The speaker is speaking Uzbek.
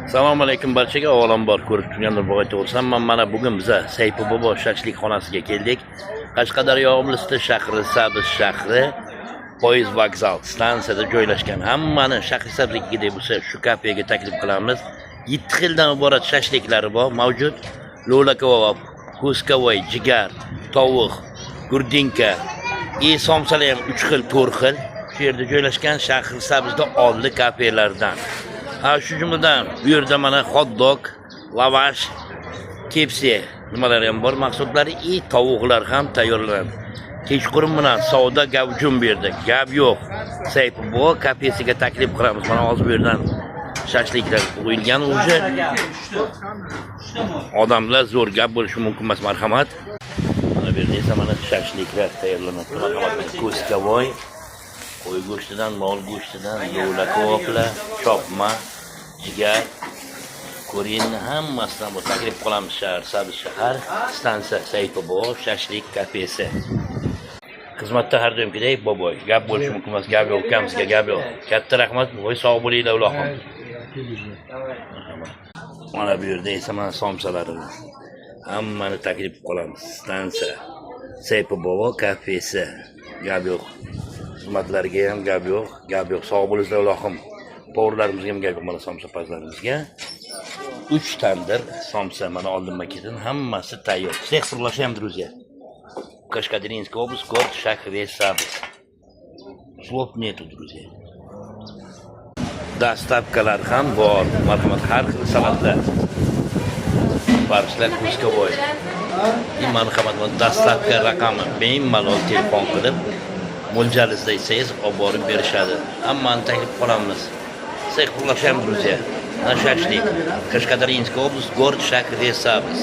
Assalomu alaykum barchaga. Avvalambor, ko'rib turganlar to'g'risam, mana bugun biza Sayfi bobo shashlik xonasiga keldik. Qashqadaryo oblasti, shahri Sabz shahri, poyezd vokzal stansiyada joylashgan. Hammani Shahrisabzga kerak bo'lsa, shu kafega taklif qilamiz. 7 xildan iborat shashliklari bor, mavjud. Lo'la kabob, кусковой, jigar, tovuq, грудинка и somsalar ham 3 xil, 4 xil. Shu yerda joylashgan, Shahrisabzda oldi kafelardan. Ha, shu jumladan bu yerda mana hot-dog, lavash, KFC nimalar ham bor mahsulotlari и tovuqlar ham tayyorlanadi. Kechqurun bilan savdo gavjum bu yerda. Gap yo'q. Sayfi bobo kafesiga taklif qilamiz. Mana hozir bu yerdan shashliklar qo'yilgan уже. Odamlar zo'r, gap bo'lishi mumkin emas, marhamat. Mana bu yerda esa mana shashliklar tayyorlanadi. Marhamat, кусковой, qo'y go'shtidan, mol go'shtidan, lo'la kaboblar, chopma, jigar, куриный, hammasidan bu. Taklif qilamiz, shahar Sabz shahar, stansiya, Sayfi bobo shashlik kafesi. Xizmatda har doimgidek boboy. Gap bo'lishi mumkin emas, gap yo'q, ukamizga gap yo'q. Katta rahmat, voy, sog' bo'linglar, ilohim. Marhamat. Mana bu yerda esa mana somsalarimiz. Hammani taklif qilamiz. Stansiya. Sayfi bobo kafesi. Gap yo'q. Xizmatlarga ham gap yo'q, gap yo'q. Sog' bo'linglar, ilohim. Повар larimizga ham gap yo'q, mana somsapazlarimizga. 3 tandir somsa mana oldinma-ketin hammasi tayyor. Всех приглашаем, друзья. Кашкадарьинская область, город Шахрисабз. Слов нету, друзья. Доставка lar ham bor. Marhamat, har xil salatlar. Фарш lar кусковой. И marhamat, mana доставка raqami, bemalol telefon qilib mo'ljalingizda aytsangiz, olib borib berishadi. Hammani taklif qilamiz. Всех приглашаем, друзья, на шашлык. Кашкадарьинская область, город Шахрисабз.